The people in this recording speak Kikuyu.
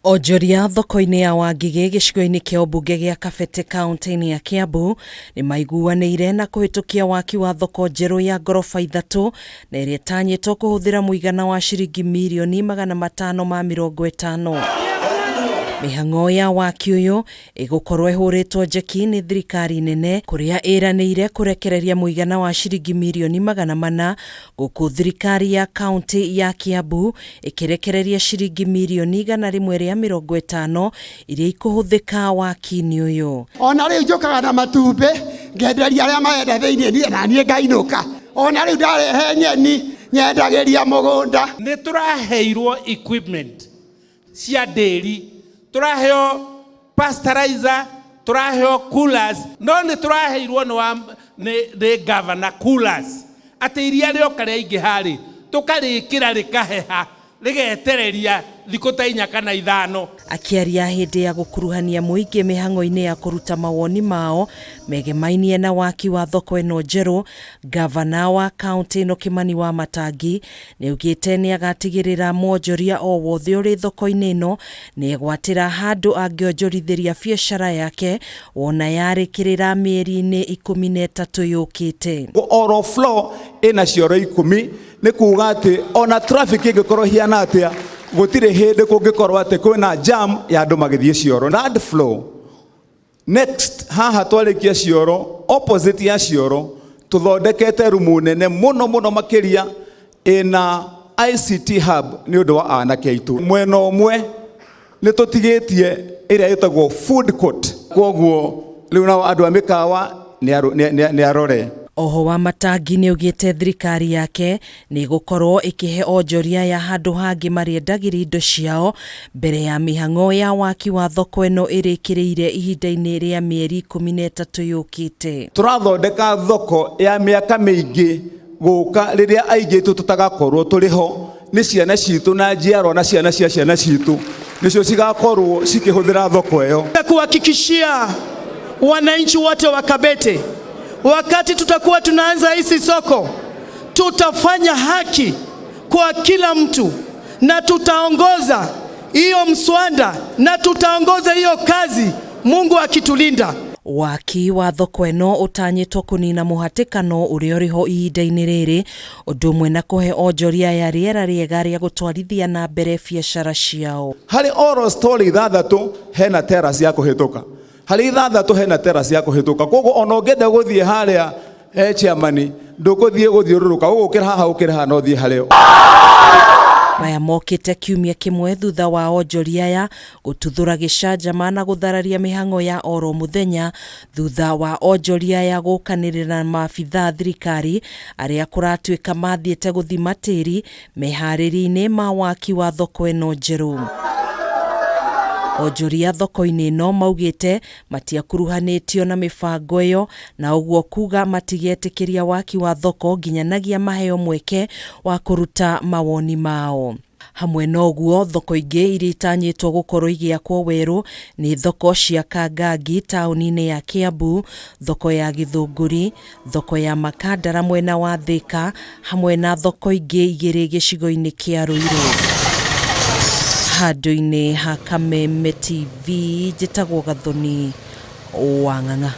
Onjoria thoko-inĩ ya Wangigĩ gĩcigo-inĩ kĩa ũmbunge gĩa Kabete kaunti-inĩ ya Kiambu nĩ maiguanĩire na kũhĩtũkia waki wa thoko njerũ ya ngoroba ithatũ na ĩrĩa ĩtanyĩtwo kũhũthĩra mũigana wa ciringi mirioni 550. Mĩhang'o ya waki ũyũ ĩgũkorwo ĩhũrĩtwo njeki nĩ thirikari nene kũrĩa ĩranĩire kũrekereria mũigana wa ciringi mirioni 400 gũkũ thirikari ya kaunti ya Kiambu ĩkĩrekereria ciringi mirioni 150 iria ikũhũthĩka waki-inĩ ũyũ. Ona rĩu njũkaga na matumbĩ ngenderia arĩa marenda thĩinĩ niĩ na niĩ ngainũka. Ona rĩu ndarehe nyeni nyendagĩria mũgũnda. Nĩ tũraheirwo equipment cia ndĩri, tũraheo pasteurizer, tũraheo coolers, no nĩ tũraheirwo nĩ wa nĩ nĩ governor coolers atĩ iria rĩoka rĩaingĩha rĩ tũkarĩkĩra rĩkaheha rĩgetereria thikũ ta inya kana ithano. Akĩaria hĩndĩ ya gũkuruhania mũingĩ mĩhang'o-inĩ ya kũruta mawoni mao megemainie na waki wa thoko ĩno njerũ, Ngavana wa kaũntĩ ĩno Kĩmani Wamatangi Nĩaugĩte nĩagatigĩrĩra mwonjoria o wothe ũrĩ thoko-inĩ ĩno nĩegwatĩra handũ angĩonjorithĩria biacara yake wona yarĩkĩrĩra mĩeri-inĩ 13 yũkĩte. Oro floor ĩna cioro ikũmi nĩ kuga atĩ ona traffic ĩngĩkorwo ĩhiana atĩa gũtirĩ hĩndĩ kũngĩkorwo atĩ kwĩna jam ya andũ magĩthiĩ cioro. Third floor Next, haha twarĩkia cioro, opposite ya cioro, tũthondekete rumu nene mũno mũno makĩria ĩna ICT hub nĩ ũndũ wa anake aitũ. Mwena ũmwe nĩ tũtigĩtie ĩrĩa ĩtagwo food court, kwoguo rĩu nao andũ a mĩkawa nĩ arore. Oho Wamatangi nĩaugĩte thirikari yake Nĩ ĩgũkorwo ĩkĩhe onjoria aya handũ hangĩ marĩendagĩria indo ciao mbere ya mĩhang'o ya waki wa thoko ĩno ĩrĩkĩrĩire ihinda-inĩ rĩa mĩeri 13 yũkĩte. Tũrathondeka thoko ya mĩaka mĩingĩ gũka rĩrĩa aingĩ aitũ tũtagakorwo tũrĩ ho, nĩ ciana citũ na njiarwa na ciana cia ciana citũ nĩcio cigakorwo cikĩhũthĩra thoko ĩyo. Kuhakikishia wananchi wote wa Kabete wakati tutakuwa tunaanza hisi soko tutafanya haki kwa kila mtu na tutaongoza hiyo mswada na tutaongoza hiyo kazi, Mungu akitulinda. Waki wa thoko ĩno ũtanyĩtwo kũnina mũhatĩkano ũrĩa ũrĩ ho ihinda-inĩ rĩrĩ, ũndũ ũmwe na kũhe onjoria aya rĩera rĩega rĩa gũtwarithia na mbere biacara ciao. Harĩ oro story ithathatũ hena terrace ya kũhĩtũka, harĩ ithathatũ hena terrace ya kũhĩtũka, koguo ona ũngĩenda gũthiĩ harĩa he chairman ndũkũthiĩ gũthiũrũrũka ũgũkĩra haha ũkĩre haha no ũthiĩ harĩa. Maya mokĩte kiumia kĩmwe thutha wa onjoria aya gũtuthũra gĩcanjama na gũthararia mĩhang'o ya oro mũthenya thutha wa onjoria aya gũkanĩrĩra na maabithaa thirikari arĩa kũratuĩka mathiĩte gũthima tĩri Meharĩria-inĩ ma waki wa thoko ĩno njerũ. Onjoria thoko-inĩ ĩno maugĩte matiakuruhanĩtio na mĩbango ĩyo na ũguo kuga matigetĩkĩria waki wa thoko nginyanagia maheo mweke wa kũruta mawoni mao. Hamwe na ũguo, thoko ingĩ iria itanyĩtwo gũkorwo igĩakwo werũ nĩ thoko cia Kangangi taũni-inĩ ya Kiambu, thoko ya Githũngũri, thoko ya Makandara mwena wa Thika hamwe na thoko ingĩ igĩrĩ gĩcigo-inĩ kĩa Ruiru. Handũ-inĩ ha Kameme TV, njĩtagwo Gathoni wa Ng'ang'a.